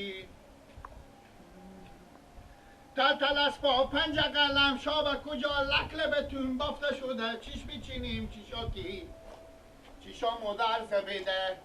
شاکی تل تل از پا پنج قلم شاب کجا لکل بتون بافته شده چیش بیچینیم چیشاکی چیشا مادر زبیده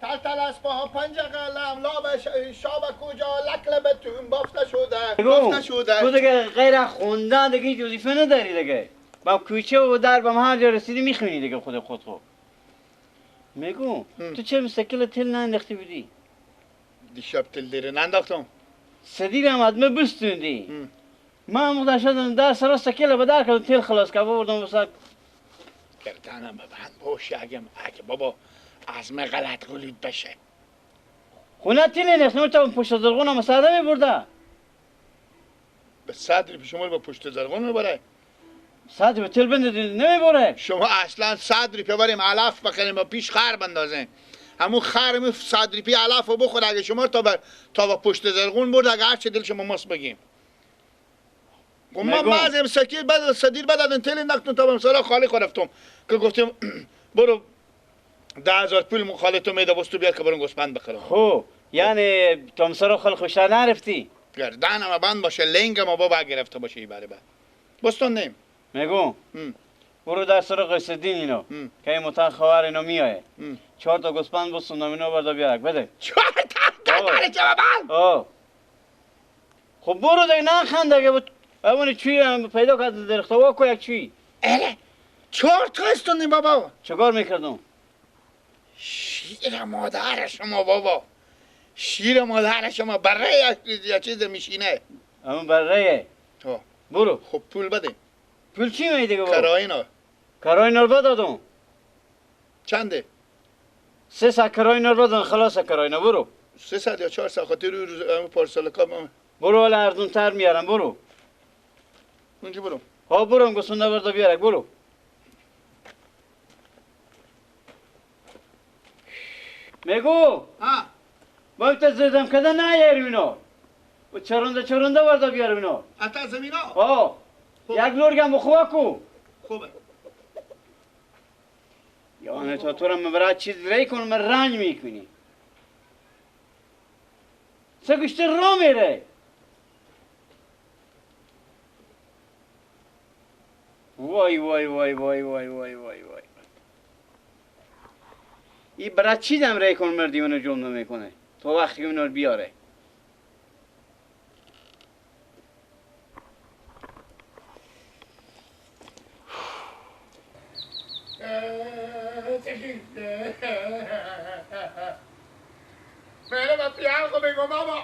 تل تل از پا پنج قلم لاب شاب کجا لکل بتون بافته شده بافته شده. تو دیگه غیر خوندن دیگه هیچ وظیفه نداری دیگه. با کوچه و در با هر جا رسیدی میخونی دیگه خود خود خود. میگم تو چه مسکل تل ننداختی بودی؟ دیشب تل دیره ننداختم. سدیر هم ادمه بستوندی. من مقدار شدم در سرا سکل به در کردم تل خلاص که بردم وسط. گردنم به بند باشه اگه بابا از من غلط غلود بشه. خونه تل ننداختم تا پشت زرغون هم ساده میبرده. به صدری پیش شما به پشت زرغون میبره. صدری به تل بندازی نمیبره. شما اصلا صدری ببریم علف بخریم با پیش خر بندازیم. همون خر صدری پی علف رو بخور اگه شما تا با پشت زرغون برد اگه هرچه دل شما ماست بگیم. من بعضیم سکیر بعد صدیر بعد از تل انداختم تا به خالی خورفتم که گفتیم برو 10,000 پول خالی تو میده بس تو بیار که برم گوسفند بخرم. خب یعنی تا سرا خالی خوشتر نرفتی؟ گردنم بند باشه لنگم بابا گرفته باشه این بره بعد. بستون نیم. میگم برو در سر قیسدین اینو که این متن خواهر اینو میایه 4 تا گوسفند بستوندم اینو بردا بیارک بده. 4 تا داره چه بابا؟ خب برو دیگه نخند دیگه. اون چوی هم پیدا کرد درخت وا کو یک چوی. اره 4 تا استوندیم بابا. چیکار میکردم؟ شیر مادر شما بابا، شیر مادر شما بره یا چیز میشینه. همون بره. برو. خب پول بده. پول چی میدی دیگه بابا؟ کراینا. کراینا رو بدادم. چنده؟ 300 کراینا رو بدادم خلاص کراینا برو. 300 یا 400 خاطر روز پارسال کام. برو حالا ارزون تر میارم برو. اونجا برو. ها برو گوسفنده بردا بیارک برو. میگو ها با تا زدم کده نیاری اینو. و چرونده چرونده بردا بیارم اینو. حتی زمینا؟ ها. یک لورگم بخوا کو. خوبه. یعنی تا تو رو برای چیز ری کنم من رنج میکنی. سه گوشت رو میره. وای وای وای وای وای وای وای وای. این برای چیزم ری کنم مردی اونو جمله میکنه تا وقتی اونو بیاره. میره با پیار خو بگو بابا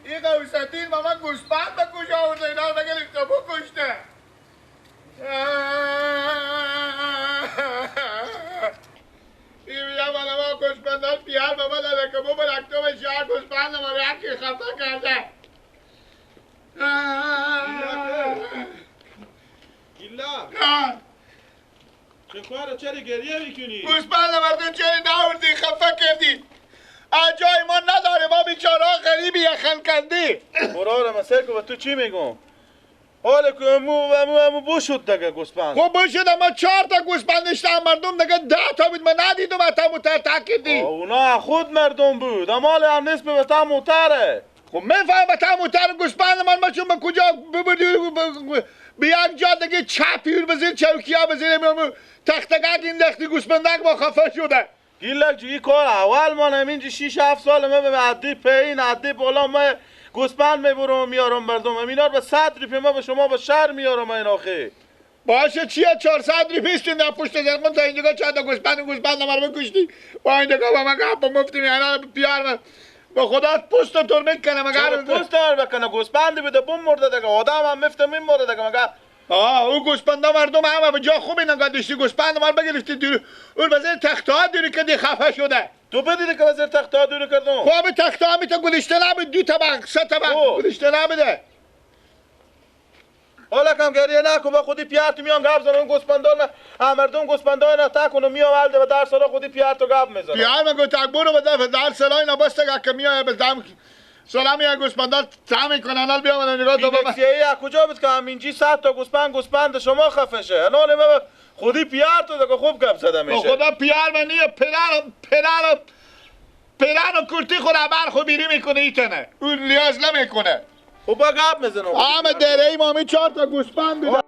این قوستین بابا گوسفند به کجا آورده اینا رو بگرفته بکشته. این میگه بالا ما گوسفندان پیار بابا داده که بابا رکتو به شهر گوسفند ما رو یکی خفه کرده. گیلا چه کاره چرا گریه میکنی؟ گوسفند مردم چرا ناوردی خفه کردی؟ از جای ما نداره ما بیچاره غریبی یخن کندی. براره من سر که تو چی میگم؟ حالا که امو بشد دیگه گوسفند. خب بشد اما 4 تا گوسفند داشتم مردم دیگه 10 تا بود من ندیدم حتی موتر تکردی. اونا خود مردم بود اما حالا هم نصف به تا موتره. خب میفهم به تا موتر گوسفند من ما چون به کجا ببردی به یک جا دیگه چپی بزیر چوکی ها بزیر تختگک این دختی گوسفندک با خفه شده. گیلک جی کار اول من همینجا 6-7 سال من به عدی پایین عدی بالا من گوسفند میبرم میارم مردم اینا رو به 100 روپیه ما به شما به شهر میارم این آخه. باشه چیه 400 روپیه است نه پشت زرقون تا اینجا چند تا گوسفند ما رو بکشتی با اینجا با من گپ مفتی میانه پیار من با خدا پوست تو میکنه مگر پوست رو بکنه گوسفند بده بوم مرده دیگه آدم هم مفت میمرده دیگه مگر او گوسفندا مردم همه به جا خوب اینا داشتی گوسفند ما رو بگرفتی دور اون بزن تخت ها دوری کردی خفه شده. تو بدیدی که وزیر تخت ها دوری کردم. خب تخت ها می تو گذاشته نبود 2 طبق 3 طبق گذاشته نبوده. حالا کم گریه نکن با خودی پیار تو میام گپ زنم گوسفندا نه مردم گوسفندا نه تا کنم میام ولده به در سرا خودی پیار تو گپ میزنم. پیار من گفت برو به در سرا اینا بس که میای به دم سلام یا گوسفندا تا میکنن الان بیا من نگاه تو بابا. سیه کجا بود که همینجی 100 تا گوسفند شما خفه شه. الان من خودی پیار تو دیگه خوب گپ زده میشه. خدا پیار من نیه پدرم پیرن و کورتی خود برخو بیری میکنه ایتنه اون لیاز نمیکنه. خب با گپ میزنم. همه دره ای مامی 4 تا گوسفند بوده.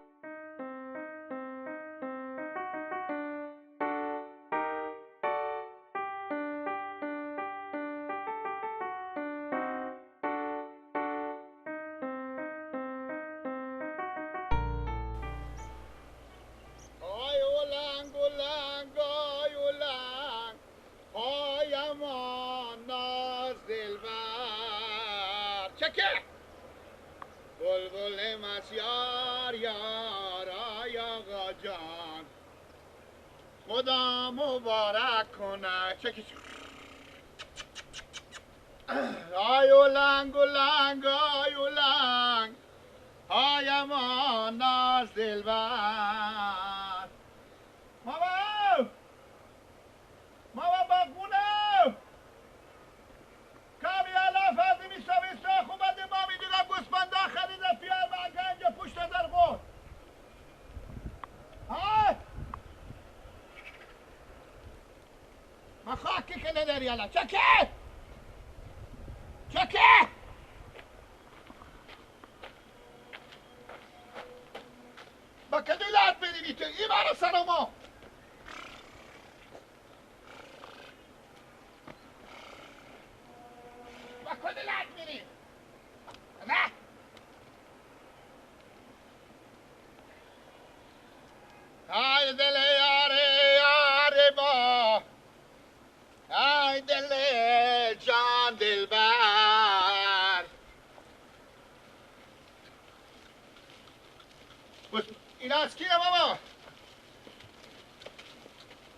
خدا مبارک کنه. آی اولنگ اولنگ آی اولنگ آی امان ناز دلبر. ماما ماما باقونه کامی علا فردی میسا خوب بده ما میدونم گوسپنده خریده پیار و گنج پشت در خود. های ما خاکی که نداری الان. چکه چکه با کدو لات میدی تو این برا سر ما. با کدو لات میری؟ نه ای دل یاره یاره با ای دل جان دلبر. این از کیه ماما؟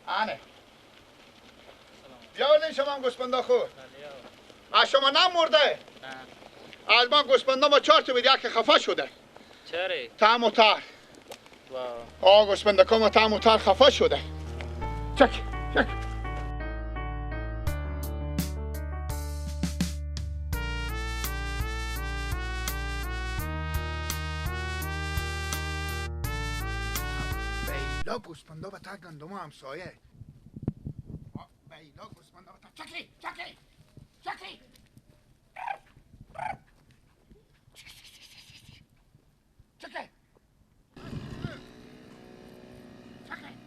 آنه بیاوردین شما هم گوسپندا خود. از شما نمورده؟ از ما گوسپندا ما 4 تا بود یک خفه شده. چرا؟ طعم و تر. آه گوسپنده ما طعم و تر خفه شده. چک چک بیلا گوسپندا به تا گندم همسایه. بیلا گوسپندا به تا چکی چکی چکی چکی چکی.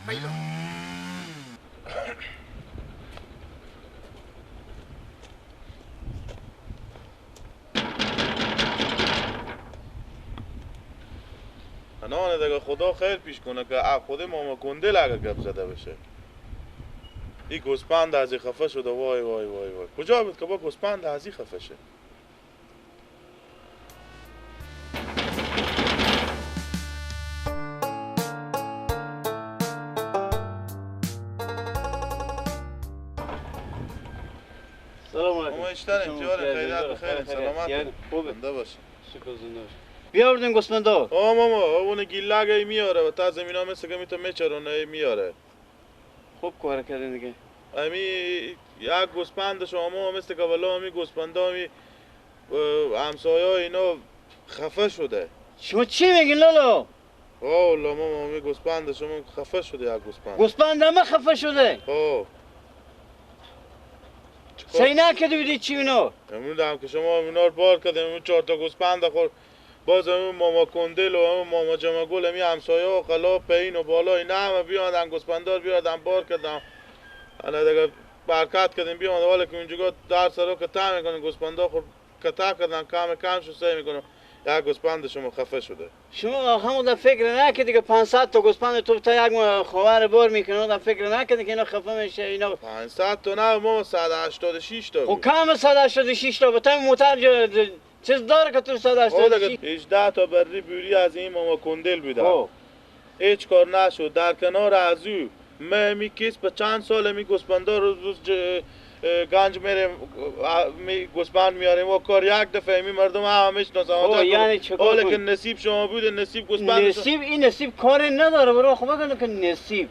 بیلا نه دیگه خدا خیر پیش کنه که خود ماما گنده لگه گپ زده بشه. این گوسپند از خفه شده. وای وای وای وای کجا بود که با گوسپند از خفه شه؟ سلام علیکم. ما اشتریم جوار خیرات بخیر سلامت خوبه زنده باشه. شکر زنده باشه. بیاوردین گوسپندا. آ ماما اون گیلگه میاره و تا زمینا مثل که میتو میچرونه میاره. خوب کار کردین دیگه. امی یک گوسپند شما مثل که والا امی گوسپندا می همسایه اینا خفه شده. شما چی میگین لالا؟ والله ماما امی گوسپند شما خفه شده یک گوسپند. گوسپند همه خفه شده. آه سعی نکرده بودی چی اینا؟ نمیدونم که شما اینا رو بار کردیم اون 4 تا گوسپند خور باز اون ماما کندل و اون ماما جمعگل امی همسایه و خلا پایین و بالا اینا همه بیاندن گوسپندار بیاردن بار کردم. انا دیگه برکت کردیم بیاند حالا که اونجا در سرا کتا میکنه گوسپندا خور کتا کردن کم کم شو سعی میکنه یک گوسپند شما خفه شده. شما همون در فکر نکردی که 500 تا گوسپند تو تا یک خواهر بار میکنه در فکر نکردی که اینا خفه میشه اینا 500 تا نه ما 186 تا. خب کم 186 تا به موتر چیز داره که تو 186 18 تا بری بوری از این ماما کندل بوده. هیچ کار نشد در کنار از او می کیس به چند سال می گوسپندا روز گنج میریم می گوسپند میاریم و کار یک دفعه می مردم هم میشناسن. یعنی چیکار حالا که نصیب شما بود نصیب گوسپند نصیب این نصیب کار نداره برو. خب بگن که نصیب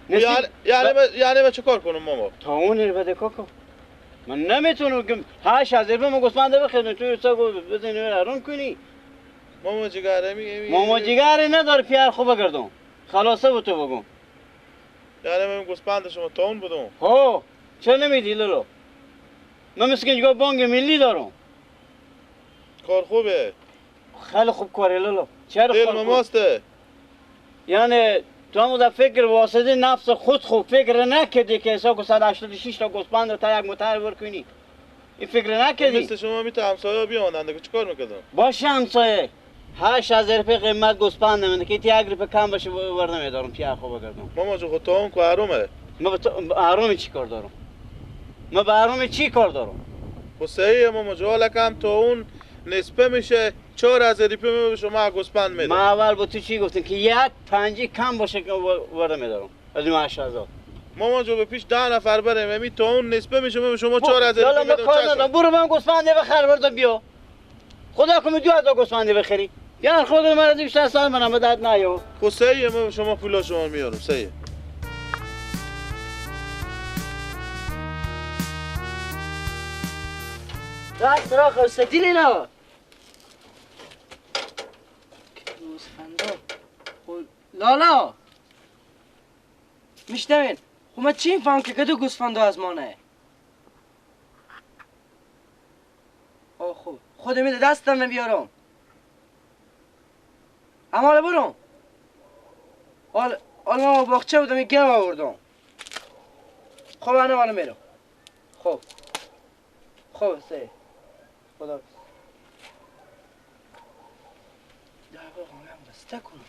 یعنی من چه کار کنم ماما؟ تا اون بده کاکا من نمیتونم که 8000 به ما گوسپند بخریم تو حساب بزنی حرام کنی. ماما جگر می ماما جگر نداره پیار خوب بگردم. خلاصه به تو بگم. یعنی من گوسپند شما تاون بدم. ها چرا نمیدی لولو؟ من مثل که بانک ملی دارم. کار خوبه. خیلی خوب کاره لولو. چرا دل ماماسته؟ یعنی تو هم در فکر واسطه نفس خود خوب فکر نکردی که حساب 186 تا گوسپند رو تا یک متر بر کنی. این فکر نکردی؟ مثل شما میته همسایه بیاندن دیگه چیکار میکردم؟ باشه همسایه 8000 روپیه قیمت گوسپند منه که یک روپیه کم باشه ور نمیدارم پیار خوب بگردم. ماما جو خود تو هم که حرومه. من به حروم چی کار دارم؟ من به حروم چی کار دارم؟ خب صحیحه ماما جو حالا کم تا اون نصفه میشه 4000 روپیه می به شما گوسپند میدم. من اول با تو چی گفتم که یک پنجی کم باشه که ور نمیدارم از این 8000. مامان جو به پیش 10 نفر بریم امی تا اون نصفه میشه به شما 4000 روپیه میدم. برو من گوسپند بخر بردم بیا. خدا کنه 2000 گوسپند بخری. یار خود من از بیشتر سال منم به درد نیو. خب صحیحه من شما پولا شما میارم صحیحه. راست راخ استیل اینا. گوسفندا. لالا. میشنوین؟ خب من چی فهم که کدو گوسفندا از ما نه؟ آه خب خودم میده دستم نمیارم. اما برم. حال ما باغچه بودم یک گم آوردم. خب انا حالا میرم. خب خب سه خدا در واقع هم بسته کنم.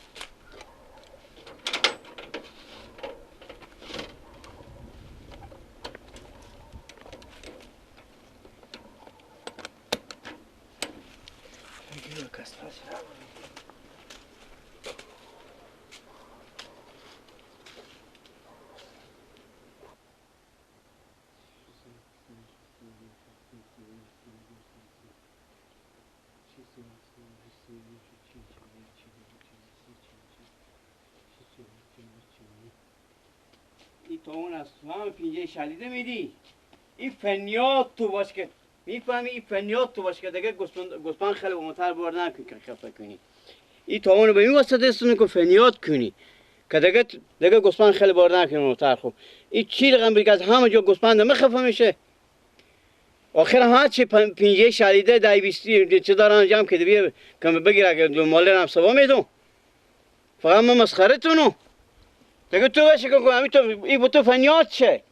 این تو اون از هم پینجه شدیده میدی. این فنیات تو باش که میفهمی، این فنیات تو باش که دیگه گوسپند خیلی متر بار نکنی که خفه کنی. این تو اون به این واسطه استونه که فنیات کنی که دیگه گوسپند خیلی بار نکنی متر. خوب این چی رقم بگه از همه جا گوسپند مخفه میشه. آخر هر چی پینجه شدیده دای بیستی چه دارن جمع که بیا که بگیر اگه مال هم سوا میدم. فقط من مسخره تونو دیگه تو باشه که همین تو این تو فنیات چه